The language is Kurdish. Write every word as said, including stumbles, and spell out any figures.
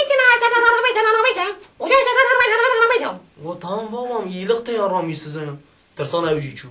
Tirî tine, te, te, te, te, te, te. Uca te, te, te, te, te, te, te. Go tamam babam, iyilik te ya Rami size ya. Tirsana ew jî çû.